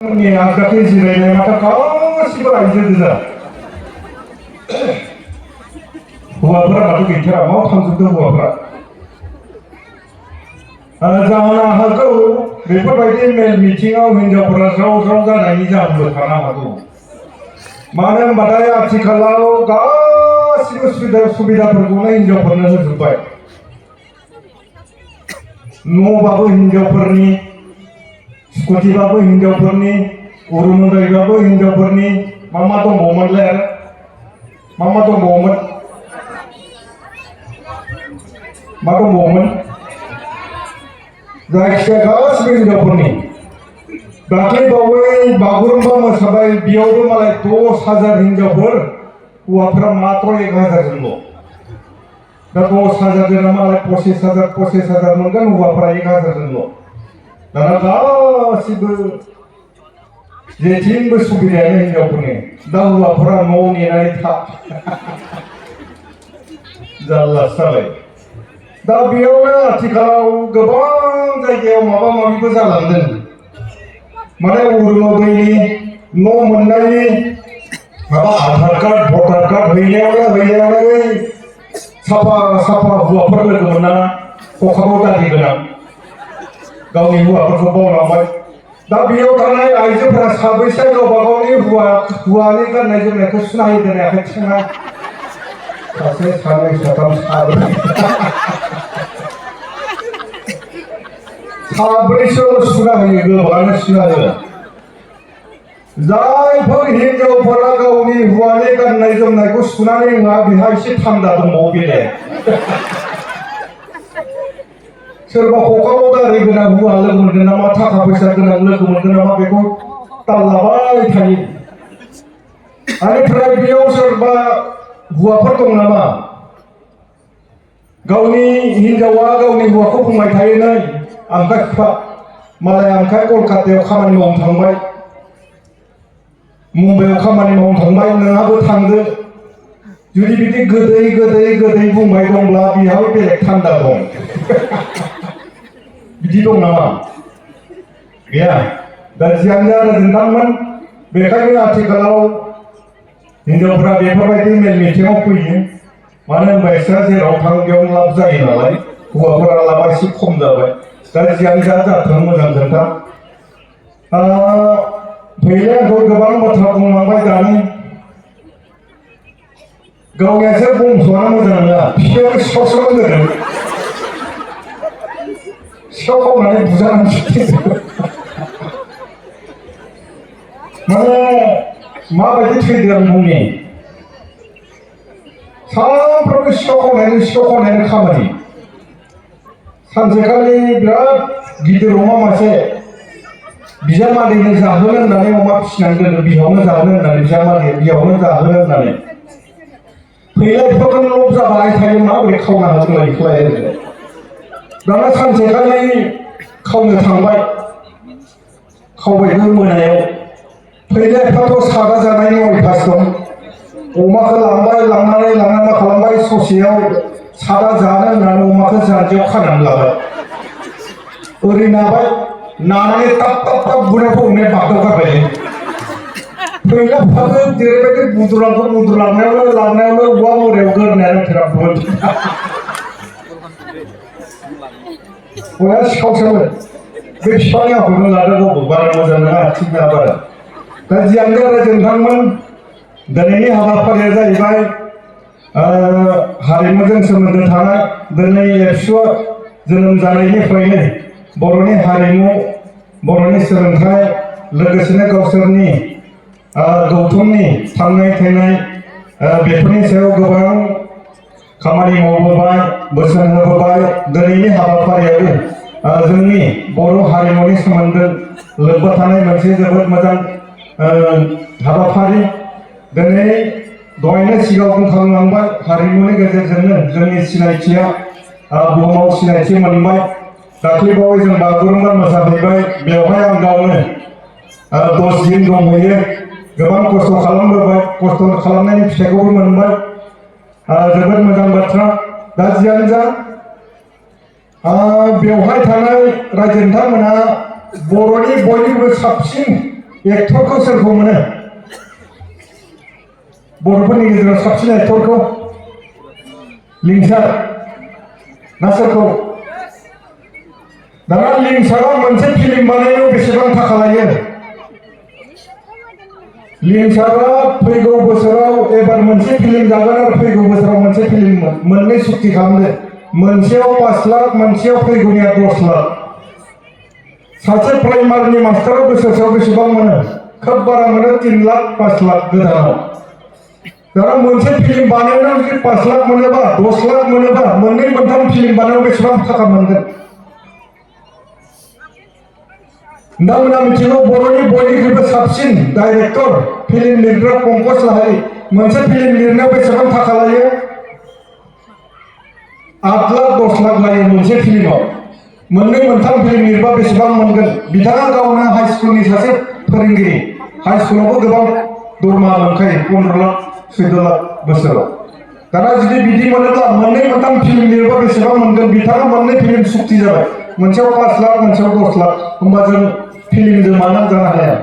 네, 아까 계시네. 마타 가시고 아이제드자. हुआफोरा माथो गैथारा मा थांजोबदों हुआफोरा जानो हागौ बेफोरबायदि मेल मिटिंआव हिनजावफोरा ज्राव ज्राव जानायनि जाहोनबो थानो हागौ मानो होनबाथाय आथिखालाव गासिबो सुबिदाफोरखौनो हिनजावफोरनो होजोबबाय न'बाबो हिनजावफोरनि स्कुटिबाबो हिनजावफोरनि अरुणोदयबाबो हिनजावफोरनि मा दंबावोमोनलाय आरो मा दंबावोमोन मा दंबावोमोन जायखिजाया गासिबो हिनजावफोरनि दाख्लै बावै बागुरुम्बा मोसाबाय बेयावबो मालाय 10,000 हिनजावफोर हौवाफोरा मात्र 1,000 दा 10,000 जोंना मालाय 25,000 मोनगोन हौवाफोरा 1,000 दाना गासिबो जेथिंबो सुबिदायानो हिनजावफोरनि दा हौवाफोरा न' नेनानै था जारलासो जाबाय दा बेयावनो आथिखालाव गोबां जायगायाव माबा माबिबो जालांदों माने अरुणोदयनि न' मोननायनि माबा आधार कार्ड भटार कार्ड हैनायावनो साफा हौवाफोर लोगो मोननाङा खखाबाव दागि गोनां गावनि हौवाफोरखौ बावलांबाय दा बेयाव थानाय आइजोफोरा साबैसे गावबा गावनि हौवानि गाननाय जोमनायखौ सुना होदों आखाइ थिखांना सासे सानै साथाम साब्रैसो सुना होयो गोबाङानो सुना होयो जायफोर हिनजावफोरा गावनि हौवानि गाननाय जोमनायखौ सुनानै होआ बेहा एसे थान्दा दंबावो बेलाय सोरबा खखाबाव दारि गोनां हौवा लोगो मोनगोन नामा थाखा फैसा गोनां लोगो मोनगोन नामा बेखौ ताल्लाबाय थायो आनिफ्राय बेयाव सोरबा हौवाफोर दं नामा गावनि हिनजावा गावनि हौवाखौ बुंबाय थायो नै आमखाय बिफा मालाय आमखाय कलकातायाव खामानि मावनो थांबाय मुम्बाइआव खामानि मावनो थांबाय नोंहाबो थांदो जुदि बिदि गोदै बुंबाय दंब्ला बिहाबो बेलेग थान्दा दं बिदि दं नामा गैया दा जियानो जा नोंथांमोन बेखायनो आथिखालाव हिनजावफोरा बेफोरबायदि मेल मिटिंआव फैयो मानो होनबा बिसोरा जेराव थाङो बेयावनो लाब जायो नालाय हौवाफोरा लाबा एसे खम जाबाय दा जियानो जाथों मोजां खोथा फैले आंखौ गोबां बाथ्रा बुंलांबाय दानि गावनियासो बुंस'ना मोजां नङा बिफायाव सिखाव गोरों सिखाव खावनानै बुजानानै माने माबायदि थैदों आं बुंनि सानफ्रोमबो सिखाव खावनायनि खामानि सानसेखालि बिराद गिदिर अमा मासे बिजामादैनो जाहोनो होननानै अमा फिसिनानै दोनो बिहावनो जाहोनो होननानै बिहावनो जाहोनो होननानै फैलायफोरजों लब जाबाय थायो माबोरै खावना होजोबलाय बेखौलाय दाना सानसेखालि खावनो थांबाय खावबायबो मोनायाव फैलायफ्राथ' सादा जानायनि अभ्यास दं अमाखौ लांनानै मा खालामबाय ससेयाव सादा जानो होननानै अमाखौ जानजियाव खानानै लाबाय ओरै नाबाय नानानै थाब बुनायखौ अमाया बागदाव गारबाय फैलाफ्राबो जेरैबायदि बुद्रुलांनायावनो औवा मोरायाव गोरनायानो थेराबोमोन अया सिखावसोमोन बे बिफानि आखलखौनो लादो गावबो बारा मोजां नङा थिग नङा बारा दा जियानो जा नोंथांमोन दिनैनि हाबाफारिया जाहैबाय हारिमुजों सोमोन्दो थानाय दिनै एबसुआ जोनोम जानायनिफ्रायनो बर'नि हारिमु बर'नि सोलोंथाइ लोगोसेनो गावसोरनि गौथुमनि थांनाय थैनाय बेफोरनि सायाव गोबां खामानि मावबोबाय बोसोन होबोबाय दिनैनि हाबाफारियाबो जोंनि बर' हारिमुनि सोमोन्दो लोब्बा थानाय मोनसे जोबोद मोजां हाबाफारि दिनै दहायनो सिगाङाव बुंखांलांबाय हारिमुनि गेजेरजोंनो जोंनि सिनायथिया बुहुमाव सिनायथि मोनबाय दाख्लैबावै जों बागुरुम्बा मोसाहैबाय बेवहाय आं गावनो 10 दिन दंहैयो गोबां खस्थ' खालामबोबाय खस्थ' खालामनायनि फिथाइखौबो मोनबाय जोबोद मोजां बाथ्रा दा जियानो जा बेवहाय थानाय रायजो नोंथांमोना बर'नि बयनिख्रुइबो साबसिन एक्टरखौ सोरखौ मोनो बर'फोरनि गेजेराव साबसिन एक्टरखौ लिंसार ना सोरखौ दाना लिंसारा मोनसे फिल्म बानायनायाव बेसेबां थाखा लायो लिंसारा फैगौ बोसोराव एबार मोनसे फिल्म जागोन आरो फैगौ बोसोराव मोनसे फिल्म मोननै सुक्ति खालामदों मोनसेयाव 5 लाख मोनसेयाव फैगौनिया 10 लाख सासे प्राइमारिनि मास्टारा बोसोरसेयाव बेसेबां मोनो खोब बारा मोनो 3 लाख 5 लाख गोदानाव दाना मोनसे फिल्म बानायनायाव जुदि 5 लाख मोनोबा 10 लाख मोनोबा मोननै मोनथाम फिल्म बानायनायाव बेसेबां थाखा मोनगोन नोंथांमोना मिथिगौ बर'नि बयनिख्रुइबो साबसिन डाइरेक्टर फिल्म लिरग्रा पंकज लाहारी मोनसे फिल्म लिरनायाव बेसेबां थाखा लायो 8 लाख 10 लाख लायो मोनसे फिल्माव मोननै मोनथाम फिल्म लिरबा बेसेबां मोनगोन बिथाङा गावनो हाइ स्कुलनि सासे फोरोंगिरि हाइ स्कुलावबो गोबां दरमाहा मोनखायो 15 लाख 14 लाख बोसोराव दाना जुदि बिदि मोनोब्ला मोननै मोनथाम फिल्म लिरबा बेसेबां मोनगोन बिथाङा मोननै फिल्म सुक्ति जाबाय मोनसेयाव 5 लाख मोनसेयाव 10 लाख होमबा जों फिल्मजों मानो जानो हाया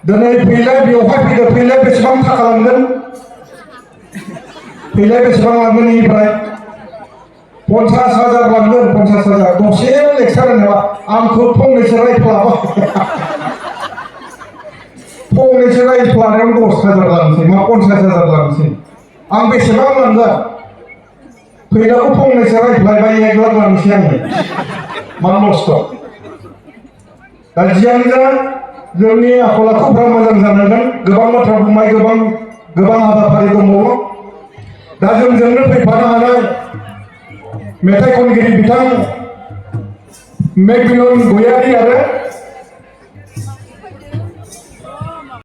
दिनै फैलाय बेवहाय फैदो फैलाय बेसेबां थाखा लांगोन फैलाय बेसेबां लांगोन इनिफ्राय 50,000 लांगोन 50,000 दसे लेक्सार होनायाव आंखौ फंनैसो रायफ्लाबा फंनैसो रायफ्लानायाव 10,000 लांसै मा 50,000 लांसै आं बेसेबां लांगोन फैलाखौ फंनैसो रायफ्लायबाय 1 लाख लांसै आङो मा नस्थ' दा जियानो जा जोंनि आखल आखुफ्रा मोजां जानांगोन गोबां बाथ्रा बुंबाय गोबां हाबाफारि दंबावो दा जोंजोंनो फैफानो हानाय मेथाइ खनगिरि बिथां मेगबिलन गयारी आरो